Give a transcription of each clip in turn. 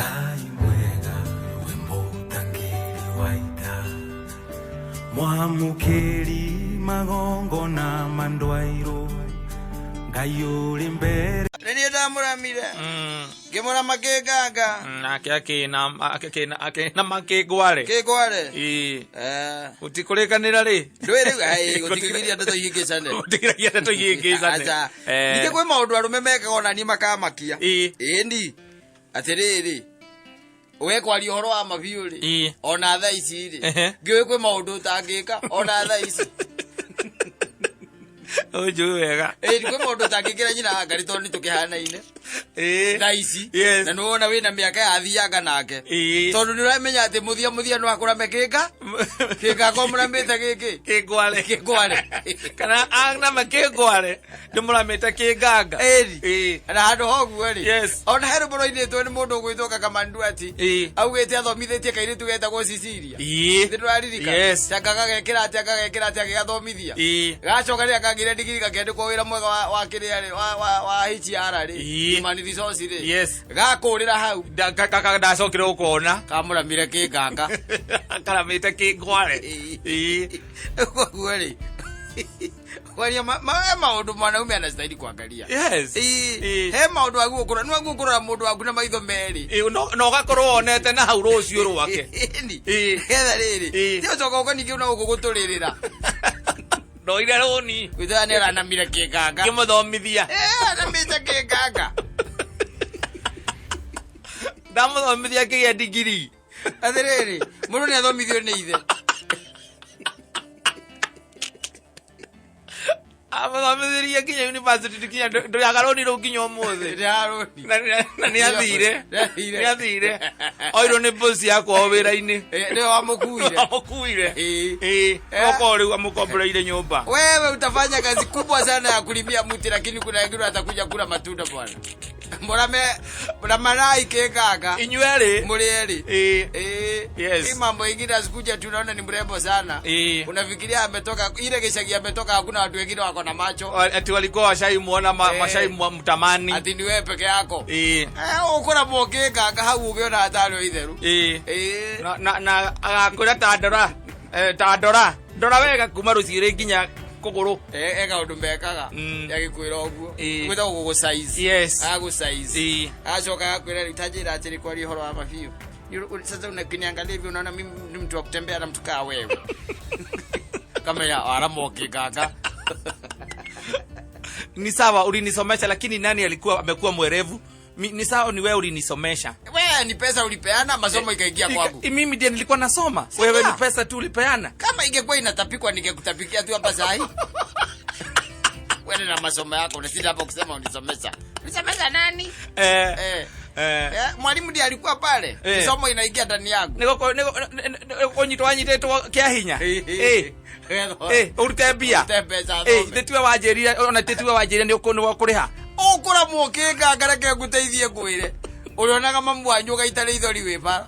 Ngai mwega wĩ mũtangĩri wa ita, mwamũkĩri magongona ma ndwairũ, Ngai ũrĩ mbere. Nĩ niĩ ndamũramire ngĩmũrama kĩnganga. Nake akĩna makĩngware. Kĩngware. Ĩĩ. Eh. Gũtikũrĩkanĩra rĩ. Ndũĩ rĩu ai gũtikĩgiria ndeto ihĩngĩcane. Gũtikĩragia ndeto ihĩngĩcane. Aca. Eh. Ningĩ kwĩ maũndũ arũme mekaga ona niĩ makamakia. Ĩĩ. Ĩni. Atĩrĩrĩ. We kwaria ũhoro wa mabiũ rĩ. Ĩĩ. Ona thaa ici rĩ. Ehe. Ngĩũĩ kwĩ maũndũ ũtangĩka ona thaa ici. Ũnjũĩ wega. Ĩĩ kwĩ maũndũ ũtangĩkĩra nyina wa Ngarĩ tondũ nĩ tũkĩhanaine. Ĩĩ. Thaa ici. Yes. Na nĩwona wĩna mĩaka yathianga nake. Ĩĩ. Tondũ nĩ ũramenya atĩ mũthia mũthia no akũrame kĩnga. Kĩnga komũramĩte gĩkĩ. Kĩngware. Kĩngware. Kana aname kĩngware. Ndĩmũramĩte kĩnganga. Ĩni. Ĩĩ. Na handũ ha ũguo rĩ. Yes. Ona he rwĩmbo rwainĩtwo nĩ mũndũ ũgwĩtwo Kakamandu ati. Ĩĩ. Augĩte athomithĩtie kairĩtu getagwo Cecilia. Ĩĩ. Nĩ ndũraririkana? Yes. Anga gagekĩra atĩa gagekĩra atĩa agĩgathomithia. Ĩĩ. Gacoka rĩrĩa kagĩire ndigiri gakĩandĩkwo wĩra mwega wa kĩrĩa rĩ wa HR rĩ. Ĩĩ. Human resource rĩ. Yes. Gakũrĩra hau. Ndacokire gũkona. Kamũramire kĩnganga. Karamĩte kĩngware. Ĩĩ. Ĩĩ. Koguo rĩ. Kwaria he maũndũ mwanaume anastahili kuangalia. Yes. Ĩĩ. Ĩĩ. He maũndũ aguo kũrora nĩ waguo kũrora mũndũ waku na maitho merĩ. Ĩĩ, na ũgakorwo wonete na hau rũciũ rwake. Ĩni. Ĩĩ. Getha rĩrĩ. Ĩĩ. Ti ũcoka ũka ningĩ na gũkũ gũtũrĩrĩra. Ndoire rũni. Gwĩtara nĩ aranamire kĩnganga. Ngĩmũthomithia. Eh, anamĩte kĩnganga. Ndamũthomithia ngĩgĩa ndigiri. Atĩrĩrĩ, mũndũ nĩ athomithio nĩ ithe. Amũthomithirie nginya university nginya ndũrĩhaga rũni rũu nginya ũmũthĩ. Nĩ arũni. Na nĩ athire. Nĩ athire. Nĩ athire. Oirwo nĩ boss yakwa o wĩra-inĩ. Eh, nĩwe wamũkuire. Amũkuire. Ĩĩ. Ĩĩ. Eh. Okorwo rĩu amũkomboreire nyũmba. Wewe utafanya kazi kubwa sana ya kulimia mti lakini kuna wengine watakuja kula matunda bwana. Mũrame mũramarai kĩnganga. Inyuĩ erĩ. Mũrĩ erĩ. Ĩĩ. Eh, Yes. Hii mambo ingine asikuja tunaona ni mrembo sana. Ĩĩ. Unafikiria ametoka ile gicagi ametoka hakuna watu wengine wako na macho. Ati walikuwa washaimuona Eh. washaimtamani. Ati ni wewe peke yako. Ĩĩ. Eh, ukora mokĩnganga hau ũngĩona atarĩ itheru. Ĩĩ. Eh. Na agakwĩra ta ndora ta ndora ndora wega kuma rũciĩrĩ nginya kũgũrũ. Eh, e kaũndũ mekaga. Agĩkwĩra ũguo. Ĩĩ. Gwĩtagwo gũgũ size. Yes. Agũ size. Ĩĩ. Acoka agakwĩra rĩu ta njĩra atĩrĩ kwaria ũhoro wa mabiũ. Sasa unakiniangalia hivi unaona mimi ni mtu wa kutembea na mtu kaa wewe. Kama ya aramokĩnganga. Ni sawa ulinisomesha, lakini nani alikuwa amekuwa mwerevu? Ni sawa ni wewe ulinisomesha. Wewe ni pesa ulipeana, masomo ikaingia kwangu. Mimi ndiye nilikuwa nasoma. Wewe ni pesa tu ulipeana. Kama ingekuwa inatapikwa ningekutapikia tu hapa sahi. Wewe na masomo yako unashinda hapo kusema unisomesha. Unisomesha nani? Eh. Eh. Eh. Eh, mwalimu ndiye alikuwa pale. Eh. Somo inaingia ndani yangu. Nĩgũkũnyitwo wanyitĩtwo kĩa hinya. Eh. Eh, ũrute mbia. Ũrute mbeca Eh, thome. tĩtiwe wanjĩrire ona tĩtiwe wanjĩrire nĩ ũkũrĩha. Ũkũra mũkĩnganga reke ngũteithie ngwĩre. Ũrĩonaga mamu wanyu ũgaita rĩithori wĩ bara.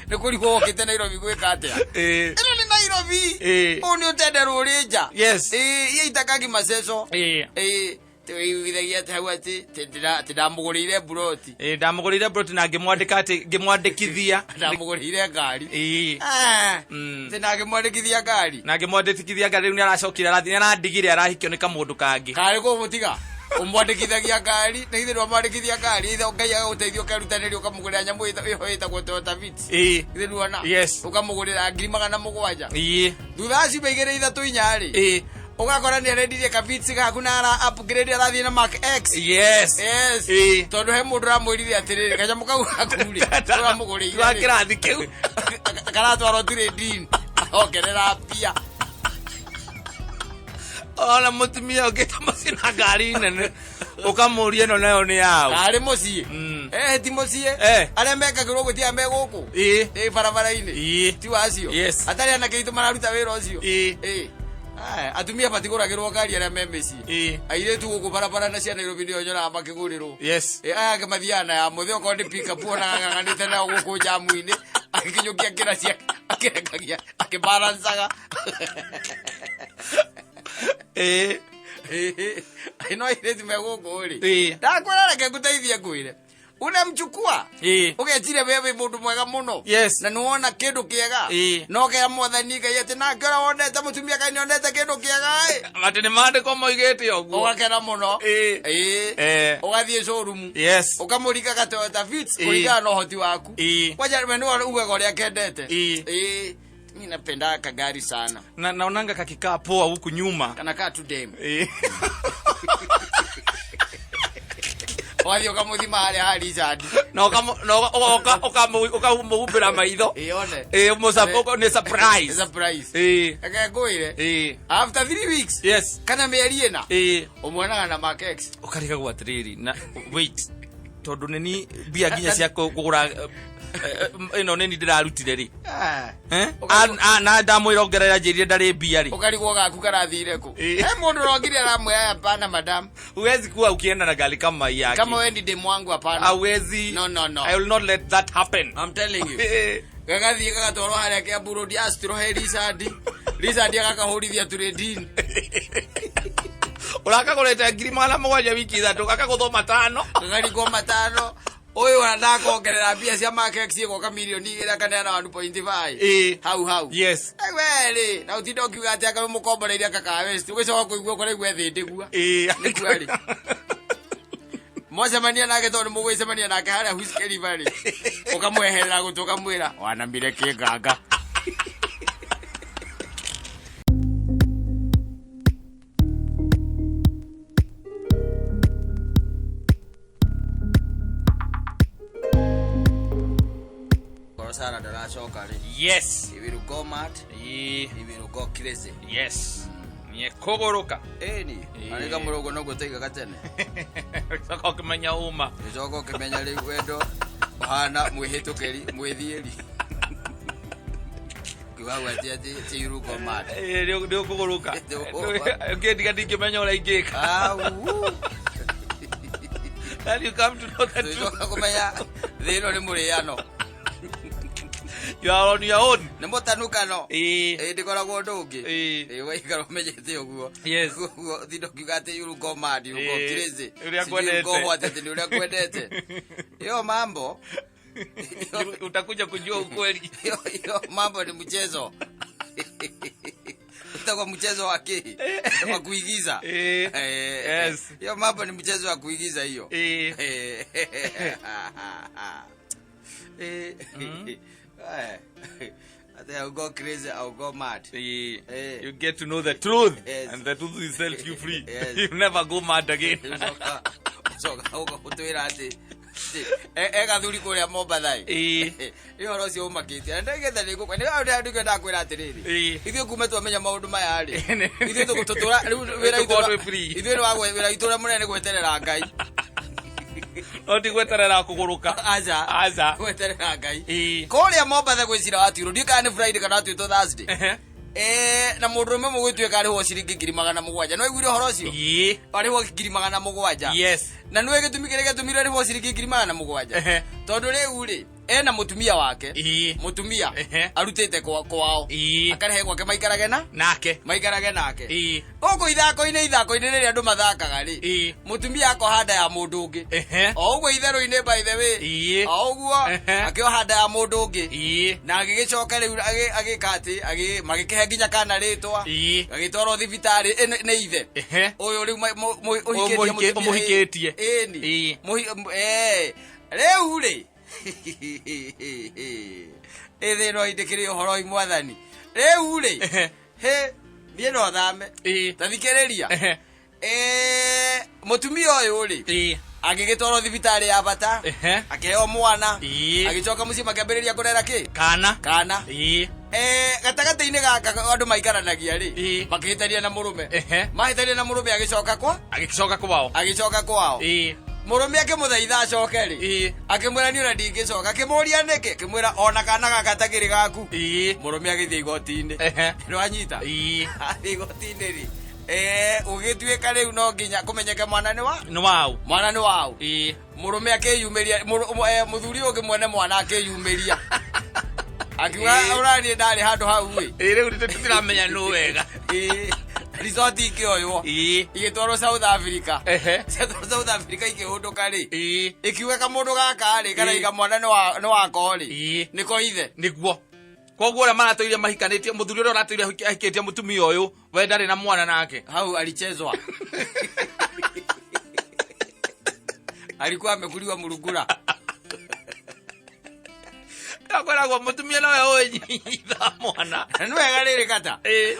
Nĩ kũrigwo wokĩte Nairobi gwĩka atĩa? Eh. Ĩno nĩ Nairobi. Eh. Ũũ nĩ ũtende rũrĩ nja. Yes. Ĩĩ, iria itakagi maceco. Eh. Ĩĩ, tũiguithagia atĩ hau atĩ atĩ ndamũgũrĩire mburoti. Eh, ndamũgũrĩire broti na ngĩmwandĩka atĩ ngĩmwandĩkithia. Ndamũgũrĩire ngari. Ĩĩ. Ah, Mm. atĩ na ngĩmwandĩkithia ngari. Na ngĩmwandĩkithia ngari rĩu nĩ aracokire arathiĩ nĩ arandigire arahikio nĩ kamũndũ kangĩ. Karĩ kũmũtiga ũmwandĩkithagia ngari na ithe ndwamwandĩkithia ngari ithe Ngai agagũteithia ũkerutanĩria ũkamũgũrĩra nyamũ ĩho ĩtagwo Toyota Vitz. Ĩĩ. Ithe nduona? Yes. Ũkamũgũrĩra 700,000. Ĩĩ. Thutha wa ciumia igĩrĩ ithatũ inya rĩ. Ĩĩ. Ũgakora nĩ arendirie ka Vitz gaku na ara upgrade arathiĩ na Mark X. Yes. Yes. Ĩĩ. Tondũ he mũndũ ũramwĩrire atĩrĩrĩ kanyamũ kau gaku rĩ ũramũgũrĩire Wa rĩ, kĩrathi kĩu. karatwarwo trade-in ongerera mbia. Ona mũtumia ũkĩte mũciĩ na ngari nene ũkamũria ĩno nayo nĩ yaũ. Karĩ mũciĩ. Mm. Eh, ti mũciĩ. Eh. Arĩa mekagĩrwo gũtia me gũkũ. Ĩĩ. Ĩ barabara-inĩ. Ĩĩ. Ti wacio. Yes. Atarĩ anake aitũ mararuta wĩra ũcio. Ĩĩ. Ĩ. Aya, atumia matigũragĩrwo ngari arĩa me mĩciĩ. Ĩĩ. Airĩtu gũkũ barabara na cia Nairobi nĩo nyonaga makĩgũrĩrwo. Yes. Ĩ, aya angĩ mathiaga na ya mũthĩ okorwo nĩ pick up ona ang'ang'anĩte nayo gũkũ njamu-inĩ agĩkinyũkia kĩra ciake akĩrengagia akĩbalancaga. Ĩĩ. Ĩ, no airĩtu me gũkũ rĩ. Ĩĩ. Ndakwĩra reke ngũteithie ngwĩre. Unamchukua. Ũgeciria we wĩ mũndũ mwega mũno. Yes. Na nĩwona kĩndũ kĩega. Na ũkera mwathani Ngai atĩ nake ũrĩa wonete mũtumia kaĩ nĩonete kĩndũ kĩega ĩ. Atĩ nĩ maandĩko moigĩte ũguo. Ũgakena mũno. Ũgathiĩ showroom. Yes. Ũkamũringa ga Toyota Vitz kũringana na ũhoti waku. Kwanja we nĩwe ugaga ũrĩa kendete. Mi napenda kagari sana. Na naonanga kakikaa poa huku nyuma. Kana kaa tu dem. Ũgathiĩ ũkamũthima harĩa ha Richard. Na ũkamũhumbĩra maitho. Ĩĩ one. Nĩ surprise. Surprise. Reke ngwĩre. After 3 weeks. Yes. Kana mĩeri ĩna. Ũmuonaga na Mark X. Ũkarigagwo atĩrĩrĩ na wait tondũ nĩ ni mbia nginya cia kũgũra ĩno nĩ ni ndĩrarutire rĩ. Eh? Na ndamwĩra ongerera njĩrire ndarĩ mbia rĩ. Ũkarigwo gaku karathire kũ. He mũndũ ũrokire aramwĩra hapana madam. Huwezi kuwa ukienda na gari kama hii yake. Kama wewe ni demu wangu hapana. Hawezi. No, no, no. I will not let that happen. I'm telling you. Gagathiĩ gagatwarwo harĩa Kiambu Road Astro he Richard. Richard agakahũrithia tũrĩndini. Ũrakagũrĩte 700,000 wiki ithatũ gakagũthwo 5. Gakarigwo 5. Ũyũ ona ndakongerera mbia cia Mark X ĩgoka 2 mirioni akaneana 1.5. Hau hau. Yes. We rĩ, na ũtinde ũkiuga atĩ anga mũkomboreirie kaka West, ũgĩcoka kũigua ũkora ĩthĩndĩgua. Nĩ kweri. Mwacemania nake tondũ nĩ mũgũcemania nake harĩa Whiskey River rĩ, ũkamweherera gũtũ ũkamwĩra wanamire kĩnganga. Ngoro Sara ndaracoka rĩ. Yes. He will go mad. He will go crazy. Yes. Nĩekũgũrũka. Ĩni. Arĩ kamũrũgo noguo toigaga tene. Coka ũkĩmenya ũma. Gĩcoka ũkĩmenya rĩu wendo ũhana mwĩhĩtũkĩri mwĩthiĩri. Kiuga atĩ atĩ you will go mad. Nĩ ũkũgũrũka. Ũngĩndiga ndingĩmenya ũrĩa ingĩka. Then you come to know the truth. Tũgĩcoka kũmenya thĩ ĩno nĩ mũrĩano. You are on your own. Nĩ mũtanukano. Ndĩkoragwo ũndũ ũngĩ. Ũgaikara ũmenyete ũguo. Yes. Ũguo ũtinde ũkiuga atĩ you will go mad, you will go crazy. Ũrĩa Sijui you will go ngwendete. what, atĩ nĩ ũrĩa ngwendete. Hiyo mambo. Utakuja kujua ukweli. Hiyo mambo ni mchezo. Utakuwa mchezo wa kĩ? Wa kuigiza. Yes. Hiyo mambo ni mchezo wa kuigiza hiyo. Ati I'll go crazy, I'll go mad. You get to know the truth. Yes. And the truth will set you free. Yes. You never go mad again. Ũcoka ũtwĩra atĩ egathuri kũrĩa Mombatha ĩ. Nĩ ũhoro ũcio ũmakĩtie. Na ndaigetha nĩ ngũkwa. Nĩ ndĩ ndakwĩra atĩrĩrĩ. Ithuĩ kuma twamenya maũndũ maya rĩ. Ithuĩ tũgũtũtũra rĩu wĩra witũ Tũkorwo twĩ free. Ithuĩ nĩ wa wĩra witũ ũrĩa mũnene nĩ gweterera Ngai. No ti gweterera kũgũrũka. Aca. Aca. Gweterera Ngai. Kũrĩa Mombatha gwĩ cira watuirwo. Ndiũĩ kana nĩ Friday kana watuĩtwo Thursday. Na mũndũ ũmwe mũgũtuĩka arĩhwo ciringi 700,000. Nĩ waiguire ũhoro ũcio? Arĩhwo 700,000. Yes. Na nĩũĩ gĩtũmi kĩrĩa gĩatũmire arĩhwo ciringi 700,000? Tondũ rĩu rĩ, ena mũtumia wake. Mũtumia arutĩte kwao. Akarehe gwake maikarage na? Nake. Maikarage nake. Gũkũ ithako-inĩ rĩrĩa andũ mathakaga rĩ, mũtumia akoha nda ya mũndũ ũngĩ. O ũguo itherũ-inĩ by the way. O ũguo, akĩoha nda ya mũndũ ũngĩ. Na agĩgĩcoka rĩu agĩka atĩ, magĩkĩhe nginya kana rĩtwa. Agĩtwarwo thibitarĩ, nĩ ithe. Ũyũ rĩu ũhikĩtie mũtumia, Ũmũhikĩtie. Ĩni. Rĩu rĩ. Ĩthĩ no indĩkĩrĩ ũhoro ĩ mwathani. Rĩu rĩ. Hĩ, niĩ no thame. Ta thikĩrĩria. Mũtumia ũyũ rĩ. Agĩgĩtwarwo thibitarĩ ya bata. Akĩheo mwana. Agĩcoka mũciĩ makĩambĩrĩria kũrera kĩ? Kana. Kana. Gatagatĩ-inĩ gaka andũ maikaranagia rĩ. Makĩhĩtania na mũrũme. Mahĩtania na mũrũme agĩcoka kwa? Agĩcoka kwao. Agĩcoka kwao. Mũrũme akĩmũthaitha acoke rĩ. Akĩmwĩra niĩ ona ndingĩcoka. Akĩmũũria nĩkĩ? Akĩmwĩra ona kana gaka takĩrĩ gaku. Mũrũme agĩthiĩ igoti-inĩ. Nĩwanyita? Athiĩ igoti-inĩ rĩ. Ũgĩtuĩka rĩu no nginya kũmenyeke mwana nĩ wa? Nĩ waũ. Mwana nĩ waũ. Mũrũme akĩyumĩria, mũthuri ũngĩ mwene mwana akĩyumĩria. Akiuga ũraniĩ ndarĩ handũ hau ĩ. Rĩu tũtiramenya nũ wega. Resort ikĩoywo Igĩtwarwo South Africa. Ciatwarwo South Africa ikĩhũndũka rĩ, Ikiuga kamũndũ gaka rĩ, kana iga mwana nĩ wako rĩ, Nĩko ithe. Nĩguo koguo ũrĩa maratũire mahikanĩtie, mũthuri ũrĩa ũratũire ahikĩtie mũtumia ũyũ, we ndarĩ na mwana nake. Hau alichezwa, alikuwa amekuliwa murugura. Akoragwo mũtumia nowe ũĩ nyitha mwana. Na nĩ wega rĩrĩ kata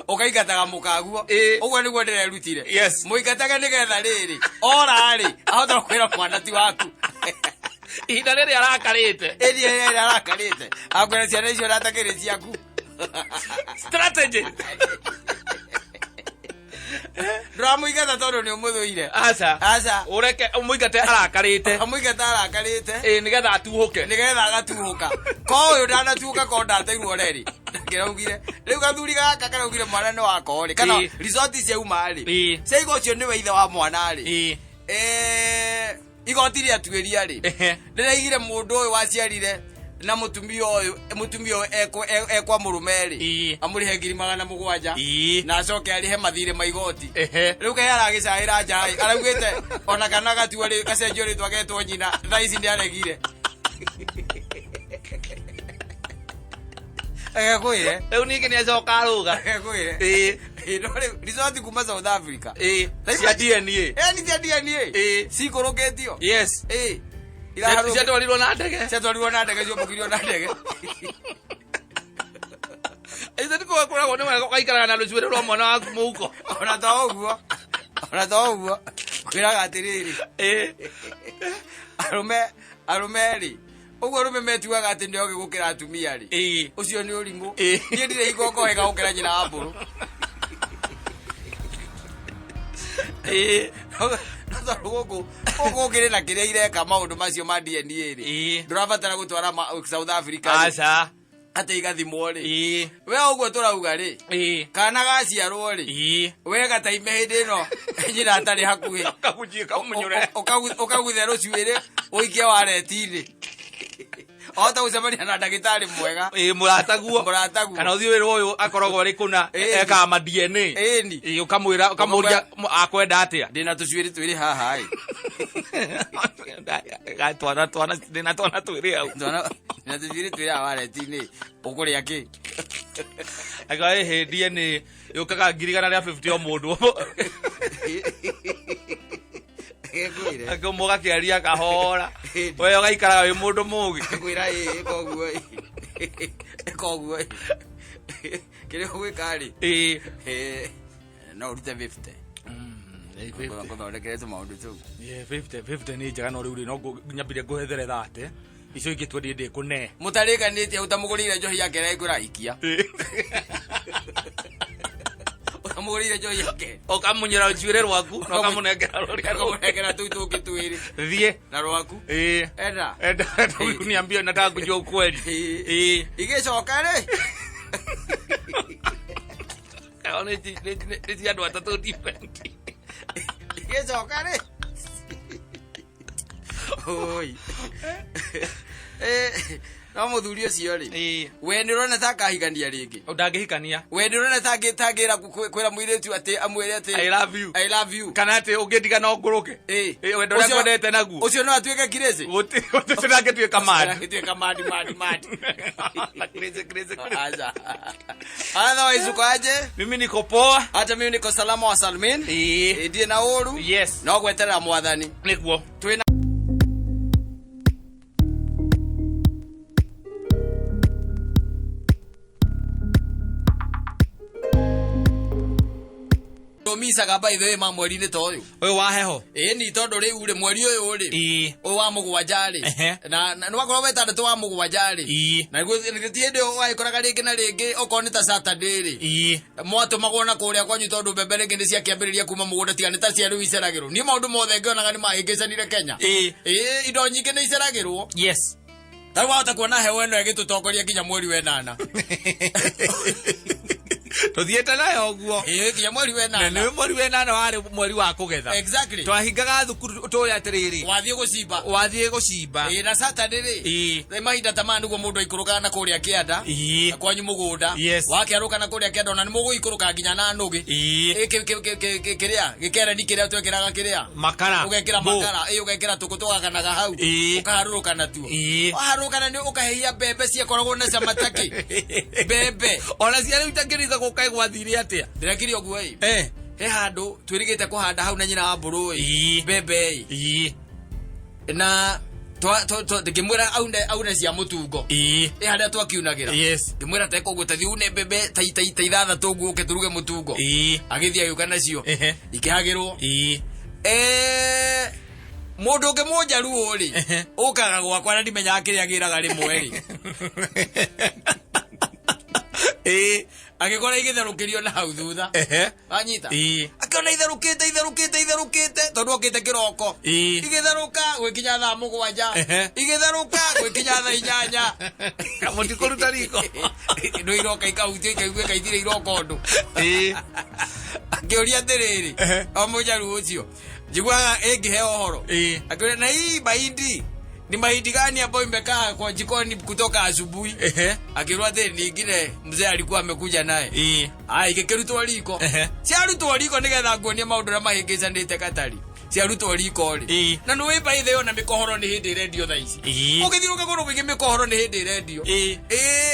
Ũkaingataga mũkaguo. Ũguo nĩguo ndĩrerutire. Mũingatage nĩgetha rĩrĩ ora rĩ, ahota kwĩra mwana ti waku. Ihinda rĩrĩ arakarĩte. Ĩri ĩrĩa arakarĩte akwĩra ciana icio natakĩrĩ ciaku. Strategy. Ndũramũingata tondũ nĩ ũmũthũire. Aca. Aca. Ũreke ũmũingate arakarĩte. Amũingata arakarĩte. Ĩĩ, nĩgetha atuhũke. Nĩgetha agatuhũka ko ũyũ ndanatuhũka, ko ndateirwo reri kĩraugire rĩu gathuri gaka karaugire mwana nĩ wako rĩ, kana resort ciauma rĩ, Ciaiga ũcio nĩwe ithe wa mwana rĩ. Igoti rĩatuĩria rĩ, Rĩraigire mũndũ ũyũ waciarire na mũtumia ũyũ, mũtumia ũyũ ekwa mũrũme rĩ, Amũrĩhe 700,000 Na acoke arĩhe mathirĩ ma igoti. Rĩu kaĩ aragĩcaĩra nja ĩ, araugĩte ona kana gatua rĩ gacenjio rĩtwa getwo nyina, thaa ici nĩ aregire. Reke ngwĩre. Rĩu ningĩ nĩ acoka arũga. Reke ngwĩre. Ĩ, no rĩu resort kuma South Africa. Cia DNA. Ĩ, nĩ cia DNA. Cikũrũkĩtio. Ĩ. Iraharũka. Ciatwarirwo na ndege. Ciatwarirwo na ndege, ciũmbũkirio na ndege. Ithe nĩ kũkoragwo nĩ wega ũgaikaraga na rũcuĩrĩ rwa mwana waku mũhuko. Ona to ũguo, ona to ũguo, kwĩraga atĩrĩrĩ, arũme rĩ, ũguo arũme metuaga atĩ nĩ ogĩ gũkĩra atumia rĩ, Ũcio nĩ ũrimũ. Niĩ ndirĩ hingo ngohĩga gũkĩra nyina wa mbũrũ. No tondũ gũkũ gũkĩrĩ na kĩrĩa ireka maũndũ macio ma DNA rĩ, Ndũrabatara gũtwara South Africa rĩ, Aca. Atĩ igathimwo rĩ. We ũguo tũrauga rĩ, Kana gaciarwo rĩ, We gataime hĩndĩ ĩno nyina atarĩ hakuhĩ. Kagunjie kamunyũre. Ũkaguthe rũcuĩrĩ ũikie wareti-inĩ, ahota gũcemania na ndagĩtarĩ mwega. Ĩĩ, mũrataguo. Mũrataguo. Kana ũthiĩ wĩrwo ũyũ akoragwo arĩ kũna Ekaga ma DNA. Ĩni. Ĩĩ, ũkamwĩra, ũkamũria akwenda atĩa. Ndĩna tũcuĩrĩ twĩrĩ haha ĩ. Twana twana, ndĩna twana twĩrĩ hau. Ndĩna tũcuĩrĩ twĩrĩ haha wareti-inĩ, ũkũrĩa kĩ? Angĩkorwo ĩhĩ DNA yũkaga 150,000 o mũndũ. Ngwĩre. Angĩkorwo mũgakĩaria kahora, we ũgaikaraga wĩ mũndũ mũgĩ. Ngwĩra ĩ, ĩka ũguo ĩ, ĩka ũguo ĩ, kĩrĩa ũgwĩka rĩ, No ũrute 50. Ngũthondekere tũmaũndũ tũu. Yeah, 50 50 nĩ njega, no rĩu rĩ no nyambire ngũhethere 30, icio ingĩ twendie ndĩkũne. Mũtarĩkanĩtie ũtamũgũrĩire njohi yake ĩrĩa ĩkũraikia, ũtamũgũrĩire njohi yake. Ũkamunyĩra rũcuĩrĩ rwaku na ũkamũnengera rũrĩa rũngĩ. Ũkamũnengera tũu tũngĩ twĩrĩ. Thiĩ. Na rwaku. Enda. Enda, enda, uniambie, nataka kujua ukweli. Igĩcoka rĩ, Kao nĩ cia andũ atatũ different. Igĩcoka rĩ, oi. No mũthuri ũcio rĩ, We nĩ ũrona ta akahikania rĩngĩ? Ndangĩhikania. We nĩ ũrona ta tangĩra kwĩra mũirĩtu atĩ amwĩre atĩ "I love you"? "I love you"? Kana atĩ ũngĩndiga no ngũrũke. Wendo ũrĩa ngwendete naguo. Ũcio no atuĩke crazy. Gũtirĩ ndangĩtuĩka mad. Angĩtuĩka mad, mad, mad. Crazy, crazy, crazy. Acha. Otherwise uko aje? Mimi niko poa. Hata mimi niko salama wa salmin. Ndiĩ na ũru. No gweterera mwathani. Nĩguo. Twĩna micaga by the way ma mweri-inĩ ta ũyũ. Ũyũ wa heho. Ĩĩ, ni tondũ rĩu rĩ, mweri ũyũ rĩ, Ũyũ wa mũgwanja rĩ, Na nĩ wakorwo wetandatũ wa mũgwanja rĩ, Na nĩguo ti hĩndĩ ĩyo wagĩkoraga rĩngĩ na rĩngĩ okorwo nĩ ta Saturday rĩ, Mwatũmagwo na kũrĩa kwanyu tondũ mbembe rĩngĩ nĩ ciakĩambĩrĩria kuma mũgũnda, tiga nĩ ta cia rĩu iceragĩrwo. Niĩ maũndũ mothe ngĩonaga nĩ mahĩngĩcanire Kenya. Ĩĩ, indo nyingĩ nĩ iceragĩrwo. Ta rĩu wahota kuona heho ĩno ĩgĩtũtongoria nginya mweri wa ĩnana. Tũthiĩte nayo ũguo. Ĩĩ, nginya mweri wa Na ĩnana. nĩ mweri wa ĩnana warĩ mweri wa kũgetha. Exactly. Twahingaga thukuru tũrĩ atĩrĩrĩ. Wathiĩ gũcimba. Wathiĩ gũcimba. Ĩĩ, na Saturday rĩ, nĩ mahinda ta maya nĩguo mũndũ aikũrũkaga na kũrĩa kĩanda, na kwanyu mũgũnda. Wakĩarũka na kũrĩa kĩanda, ona nĩ mũgũikũrũka nginya na nũgĩ. Ĩ, kĩrĩa gĩkereni kĩrĩa twekĩraga kĩrĩa Makara. Ũgekĩra Mbũ. makara, ĩ, ũgekĩra tũkũ tũgakanaga hau, ũkaharũrũka natuo. Waharũrũka na nĩ ũkahĩhia mbembe ciakoragwo na cama takĩ mbembe. Ona cia rĩu itakĩrĩte gũka gwathire atĩa? Ndĩrakire ũguo ĩ. He handũ twĩrĩgĩte kũhanda hau na nyina wa mbũrũ ĩ, mbembe ĩ. Na ngĩmwĩra aune cia mũtungo. Ĩ harĩa twakiunagĩra. Ngĩmwĩra teka ũguo, tathiĩ une mbembe ta 6 ũguo, ũke tũruge mũtungo. Agĩthiĩ agĩũka nacio. Ikĩhagĩrwo. Mũndũ ũngĩ mũnjaruo rĩ, ũkaga gwakwa na ndimenyaga kĩrĩa agĩraga rĩmwe rĩ. Agĩkora igĩtherũkĩrio na hau thutha. Wanyita? Akĩona itherũkĩte, itherũkĩte, itherũkĩte, tondũ okĩte kĩroko. Igĩtherũka gwĩkinya thaa 7. Igĩtherũka gwĩkinya thaa 8. Mũtikũruta riko. Nĩ iroka ikahutio ikaigua ikaithire iroka ũndũ. Akĩũria atĩrĩrĩ, o mũnjaruo ũcio, njiguaga ĩngĩheo ũhoro. Akĩũria, na hii mahindi ni mahindi gani ambayo imekaa kwa jikoni kutoka asubuhi? Akĩrwo atĩ ningine mzee alikuwa amekuja naye. Aya, igĩkĩrutwo riko. Ciarutwo riko nĩgetha nguonie maũndũ ũrĩa mahĩngĩcanĩte Katari. Ciarutwo riko rĩ. Na nĩ wĩ by the way, ona mĩkohoro nĩ hĩndĩ ĩrendio thaa ici. Ũgĩthiĩ ũkagũrwo kũingĩ mĩkohoro nĩ hĩndĩ ĩrendio.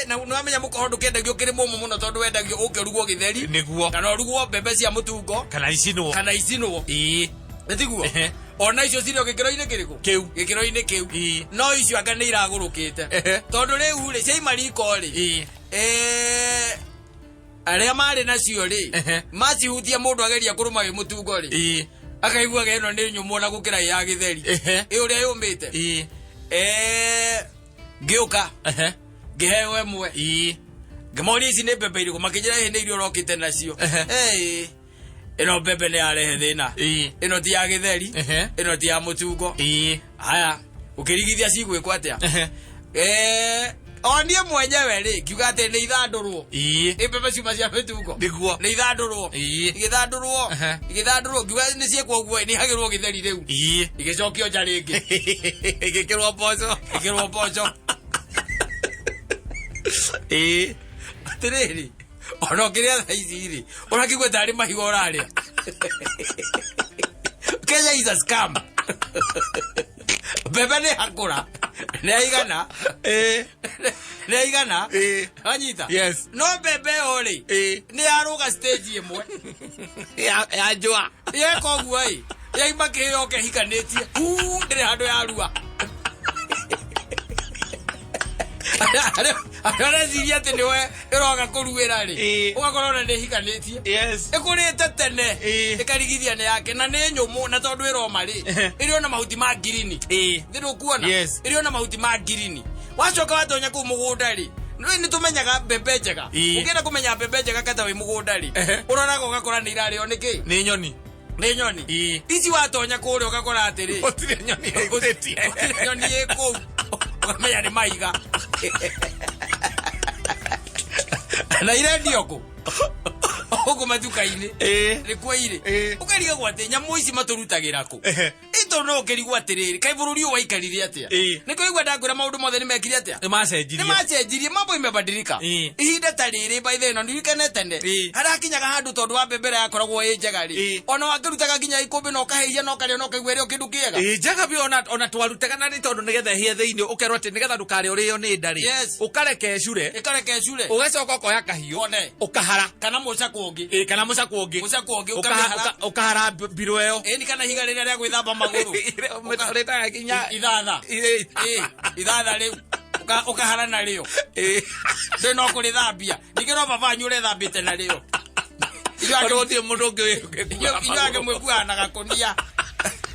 Na nĩ wamenya mũkohoro ndũkĩendagio ũkĩrĩ mũmũ mũno tondũ wendagio ũke ũrugwo gĩtheri. Nĩguo. Kana ũrugwo mbembe cia mũtungo. Kana icinwo. Kana icinwo. Nĩ tiguo? Ona icio cirĩ o gĩkĩro-inĩ kĩrĩkũ? Kĩu. Gĩkĩro-inĩ kĩu. No icio anga nĩ iragũrũkĩte. Tondũ rĩu rĩ, ciaima riko rĩ. Arĩa marĩ nacio rĩ, macihutia mũndũ ageria kũrũma wĩ mũtungo rĩ. Akaiguaga ĩno nĩ nyũmũ ona gũkĩra ya gĩtheri. Ĩ ũrĩa yũmĩte. Ngĩũka. Ngĩheo ĩmwe. Ngĩmoria ici nĩ mbembe irĩkũ, makĩnjĩra ĩhĩ nĩ iria ũrokĩte nacio. Ĩno mbembe nĩ yarehe thĩna. Ĩno ti ya gĩtheri, ĩno ti ya mũtungo. Haya, ũkĩrigithia cigwĩkwo atĩa? O niĩ mwenyewe rĩ, ngiuga atĩ nĩ ithandũrwo. Ĩ mbembe ciuma cia mĩtungo. Nĩguo. Nĩ ithandũrwo. Igĩthandũrwo. Igĩthandũrwo, ngiuga nĩ ciĩkwo ũguo, nĩ ihagĩrwo gĩtheri rĩu. Igĩcokio nja rĩngĩ. Igĩkĩrwo mboco. Igĩkĩrwo mboco. Atĩrĩrĩ, ona ũkĩrĩa thaa ici rĩ, ũrakĩigua tarĩ mahiga ũrarĩa. Kenya is a scam. Mbembe nĩ hakũra. Nĩ aigana. Nĩ aigana. Wanyita? Yes. No mbembe ĩyo rĩ, nĩ yarũga stage ĩmwe. Ya njũa. Yeka ũguo ĩ, yaima kĩheo kĩhikanĩtie. Huu, ndĩrĩ handũ yarua. Arĩa areciria atĩ nĩwe ĩroga kũruĩra rĩ, ũgakora ona nĩ ĩhikanĩtie. Ĩkũrĩte tene, ĩkarigithia nĩ yake, na nĩ nyũmũ, na tondũ ĩroma rĩ, ĩrĩ ona mahuti ma ngirini. Thĩ ndũkuona? Ĩrĩ ona mahuti ma ngirini. Wacoka watonya kũu mũgũnda rĩ, nĩ tũmenyaga mbembe njega. Ũngĩenda kũmenya mbembe njega kata wĩ mũgũnda rĩ, ũroraga ũgakora nĩ irarĩo nĩ kĩ? Nĩ nyoni. Nĩ nyoni. Ici watonya kũrĩa ũgakora atĩrĩ, Gũtirĩ nyoni ĩhutĩtie. Gũtirĩ nyoni ĩ kũu. Ũkamenya nĩ mahiga. Na irendio kũ? Gũkũ matuka-inĩ. Nĩkuo irĩ. Ũkarigagwo atĩ nyamũ ici matũrutagĩra kũ? Ĩ tondũ no ũkĩrigwo atĩrĩrĩ, kaĩ bũrũri ũyũ waikarire atĩa? Nĩkĩo ũigua ndakwĩra maũndũ mothe nĩ mekire atĩa? Nĩ macenjirie. Nĩ macenjirie, mambo imebadilika. Ihinda ta rĩrĩ by the way, na ndirikane tene, harakinyaga handũ tondũ wa mbembe ĩrĩa yakoragwo ĩ njega rĩ, ona wakĩrutaga nginya ikũmbĩ na ũkahĩhia na ũkarĩa na ũkaigua ĩrĩ o kĩndũ kĩega. Njega biũ, ona twarutaga na nĩ tondũ nĩgetha ĩhĩe thĩinĩ, ũkerwo atĩ nĩgetha ndũkarĩe ũrĩo nĩ nda rĩ, ũkareke ĩcure. Ĩkareke ĩcure. Ũgacoka ũkoya kahiũ, One. ũkahara. Kana mũcakũ ũngĩ. Kana mũcakũ ũngĩ. Mũcakũ ũngĩ, ũkamĩhara. Ũkahara mbirũ ĩyo. Ni kana ihiga rĩrĩa rĩa gwĩthamba magũrũ. Rĩtaga nginya Ithatha. Ithatha rĩu. Ũkahara narĩo. Ndũĩ no kũrĩthambia. Ningĩ no baba wanyu ũrethambĩte narĩo. Inyuĩ Tondũ gũtirĩ mũndũ ũngĩ wĩ- Inyuĩ angĩ mwĩkuaga na gakũnia.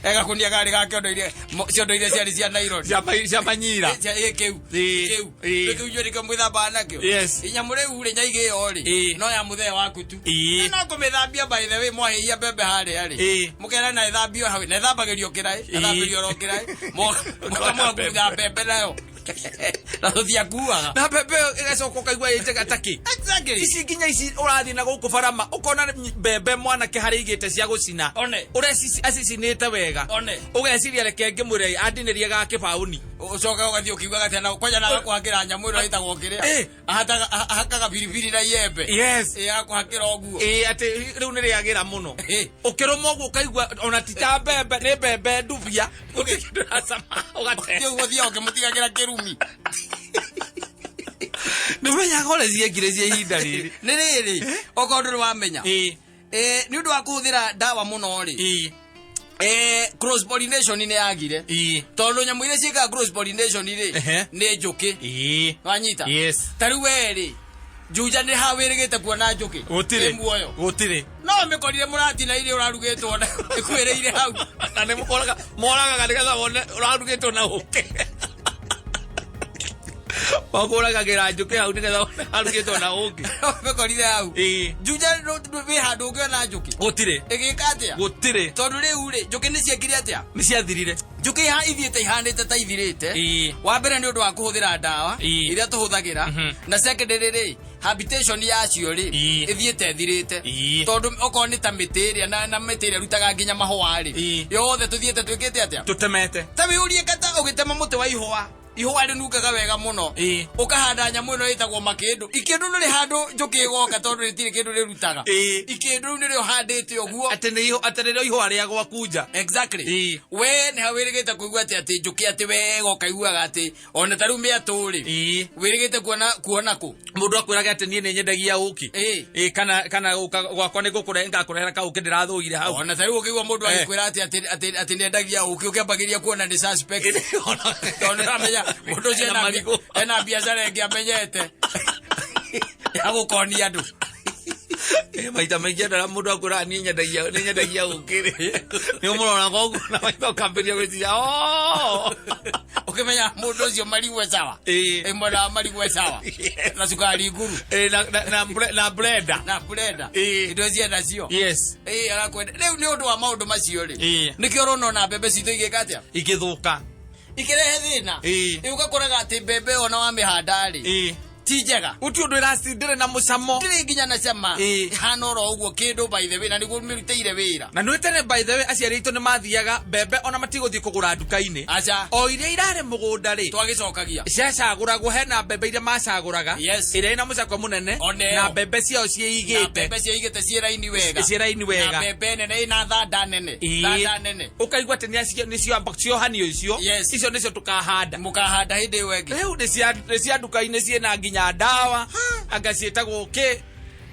Gakũnia karĩ ga kĩondo iria, ciondo iria ciarĩ cia nylon. Cia manyira. Cia, kĩu. Kĩu. Kĩu inyuĩ nĩkĩo mwĩthambaga nakĩo. Inyamũ rĩu rĩ, nyaigĩ ĩyo rĩ, no ya mũthee waku tu. No kũmĩthambia by the way, mwahĩhia mbembe harĩa rĩ. Mũkera na ĩthambio hau, na ĩthambagĩrio kĩraĩ, ĩthambĩrio oro kĩraĩ. Mũkamũa kũruta mbembe nayo. Na tũtiakuaga. Na mbembe ĩyo ĩgacoka ũkaigua ĩ njega takĩ. Exactly. Ici nginya ici ũrathiĩ na gũkũ barama ũkona mbembe mwanake harĩa igĩte cia gũcina. One. Ũrĩa acicinĩte wega. One. Ũgeciria reke ngĩmwĩre andinĩrie ga kĩbaũni. Ũcoka ũgathiĩ ũkiugaga atĩ na kwanja na agakũhakĩra nyamũ ĩno ĩtagwo kĩrĩa. Eh. Ahakaga biribiri na iembe. Yes. Ĩ agakũhakĩra ũguo. Ĩ atĩ rĩu nĩ rĩagĩra mũno. Eh. Ũkĩrũma ũguo ũkaigua ona ti ta mbembe nĩ mbembe ndubia. Gũtirĩ kĩndũ ĩracama ũgate. Ti ũguo thiaga ũkĩmũtigagĩra kĩrumi. Nĩ ũmenyaga ũrĩa ciekire cia ihinda rĩrĩ. Nĩ rĩrĩ okorwo ndũrĩ wamenya. Ĩ. Nĩ ũndũ wa kũhũthĩra ndawa mũno rĩ. Ĩ. Cross pollination nĩ yagire. Ĩ. Tondũ nyamũ iria ciĩkaga cross pollination rĩ Ehe. nĩ njũkĩ. Ĩ. Wanyita? Yes. Ta rĩu we rĩ Juja nĩ ha wĩrĩgĩte kuona njũkĩ? Gũtirĩ. Ĩ muoyo. Gũtirĩ. No mĩkorire mũratina iria ũrarugĩtwo na ĩkuĩrĩire hau. Na nĩ mũkoraga moragaga nĩgetha wone ũrarugĩtwo na ũkĩ. Makũragagĩra njũkĩ hau nĩgetha wone harugĩtwo na ũkĩ. No mĩkorire hau. Ĩ. Juja wĩ handũ ũngĩona njũkĩ. Gũtirĩ. Ĩgĩka atĩa? Gũtirĩ. Tondũ rĩu rĩ njũkĩ nĩ ciekire atĩa? Nĩ ciathirire. Njũkĩ ha ithiĩte ihanĩte ta ithirĩte. Ĩ. Wa mbere nĩ ũndũ wa kũhũthĩra ndawa Ĩ. iria tũhũthagĩra na secondary rĩ habitation yacio rĩ Ĩ. ĩthiĩte ĩthirĩte. Ĩ. Tondũ okorwo nĩ ta mĩtĩ ĩrĩa na mĩtĩ ĩrĩa ĩrutaga nginya mahũa rĩ Ĩ. yothe tũthiĩte twĩkĩte atĩa? Tũtemete. Ta wĩũrie kata ũgĩtema mũtĩ wa ihũa ihũa rĩnungaga wega mũno. Ĩ. Ũkahanda nyamũ ĩno ĩtagwo makĩndũ. Ikĩndũ ndũrĩ handũ njũkĩ ĩgoka tondũ rĩtirĩ kĩndũ rĩrutaga. Ĩ. Ikĩndũ rĩu nĩrĩo handĩte ũguo. Atĩ nĩ ihũa atĩ nĩrĩo ihũa rĩa gwaku nja. Exactly. Ĩ. We nĩ wĩrĩgĩte kũigua atĩ atĩ njũkĩ atĩ wega ũkaiguaga atĩ ona ta rĩu mĩatũ rĩ. Ĩ. Wĩrĩgĩte kuona kuona kũ? Mũndũ akwĩraga atĩ niĩ nĩ nyendagia ũkĩ. Ĩ. Ĩ kana kana gũka gwakwa nĩ ngũkũre ngakũrehera kaũkĩ ndĩrathũire hau. Ona ta rĩu ũkĩigua mũndũ Eh. agĩkwĩra atĩ atĩ atĩ atĩ nĩendagia ũkĩ ũkĩambagĩria kuona nĩ suspect. Tondũ nĩũramenya mũndũ ũcio Ena marigũ. ena biacara ĩngĩ amenyete ya gũkonia andũ. Maita maingĩ andũ arĩa mũndũ akwĩraga niĩ nyendagia nĩ nyendagia ũkĩ rĩ. Nĩ ũmũroraga ũguo na maitho ũkambĩrĩria gwĩciria "Oh." Ũkĩmenya mũndũ ũcio marigũ e sawa. Ĩ. Ĩ mwena wa marigũ e sawa. Yes. Na cukari nguru. Ĩ, na blender. Na blender. Ĩ. Indo icio nacio. Yes. Ĩ arakwenda. Rĩu nĩ ũndũ wa maũndũ macio rĩ. Ĩ. Nĩkĩo ũrona ona mbembe citũ igĩka atĩa? Igĩthũka. Ikĩrehe thĩna. Ĩ. Ĩ ũgakoraga atĩ mbembe ona wamĩhanda rĩ. Ĩ. Ti njega. Gũtirĩ ũndũ ĩraci ndĩrĩ na mũcamo. Ndĩrĩ nginya na cama. Ĩ. Ĩhana oro ũguo kĩndũ by the way na nĩguo mĩrutĩire wĩra. Na nĩ tene by the way aciari aitũ nĩ mathiaga mbembe ona matigũthiĩ kũgũra nduka-inĩ. Aca. O iria irarĩ mũgũnda rĩ. Twagĩcokagia. Ciacagũragwo hena mbembe iria macagũraga. Yes. Ĩrĩa ĩna mũcakwe mũnene. Ona ĩyo. Na mbembe ciao Na ciĩigĩte. mbembe ciĩigĩte ciĩ raini wega. Ciĩ raini wega. Na mbembe nene ĩna thanda nene. Ĩ. Thanda nene. Ũkaigua atĩ nĩcio ciohanio icio. Yes. Icio nĩcio tũkahanda. Mũkahanda hĩndĩ ĩyo ĩngĩ. Rĩu nĩ cia nduka-inĩ ciĩna nginya ndawa. Anga ciĩtagwo kĩ.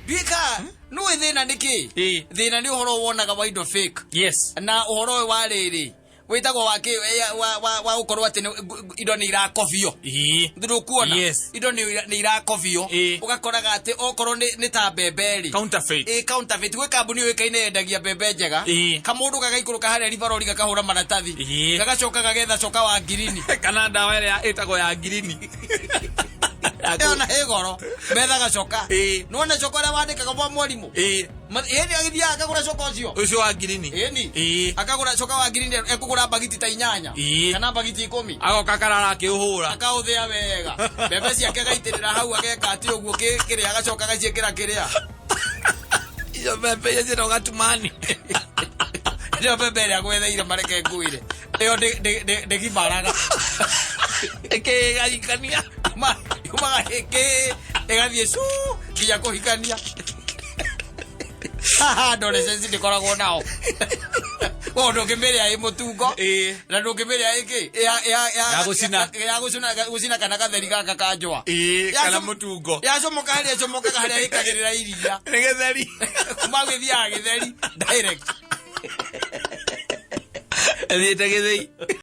Nduĩka nĩũĩ thĩna nĩ kĩ? Ĩ. Thĩna nĩ ũhoro wonaga wa indo fake. Yes. Na ũhoro ũyũ wa rĩrĩ wĩtagwo wa kĩ wa gũkorwo atĩ indo nĩ irakobio. Ĩ. Ndũkuona? Yes. Indo nĩ irakobio. Ĩ. Ũgakoraga atĩ okorwo nĩ ta mbembe rĩ. Counterfeit. Ĩ counterfeit gwĩ kambuni yũĩkaine yendagia mbembe njega. Ĩ. Kamũndũ gagaikũrũka harĩa ribarori gakahũra maratathi. Ĩ. Gagacoka gagetha coka wa ngirini. Kana ndawa ĩrĩa ĩtagwo ya ngirini. Ĩyo na ĩ goro. Methaga coka. Ĩ. Nĩwona coka ũrĩa wandĩkaga bwa mwarimũ? Ĩ. Hĩndĩ agĩthiaga akagũra coka ũcio. Ũcio wa ngirini. Ĩni. Ĩ. Akagũra coka wa ngirini ekũgũra mbagiti ta 8. Ĩ. Kana mbagiti 10. Agoka karara akĩũhũra. Akaũthĩa wega. Mbembe ciake agaitĩrĩra hau ageka atĩ ũguo kĩrĩa agacoka agaciĩkĩra kĩrĩa. Icio mbembe icio ciĩtagwo gatumani. Ĩyo mbembe ĩrĩa ngwetheire mareke ngwĩre. Ĩyo ndĩgimaraga. Ĩkĩgayikania. Yumaga ĩkĩ ĩgathiĩ cu nginya kũhikania. Haha adolescence ndĩkoragwo nao. Koguo ndũngĩmĩrĩa ĩ mũtungo. Ĩ. Na ndũngĩmĩrĩa ĩkĩ? Ya gũcina. Ya gũcina kana gatheri gaka ka njũa. Ĩ, kana mũtungo. Yacomoka harĩa ĩcomokaga harĩa ĩkagĩrĩra iria. Nĩ gĩtheri. Kuma gĩthiaga gĩtheri direct. Ĩthiĩte gĩthĩi.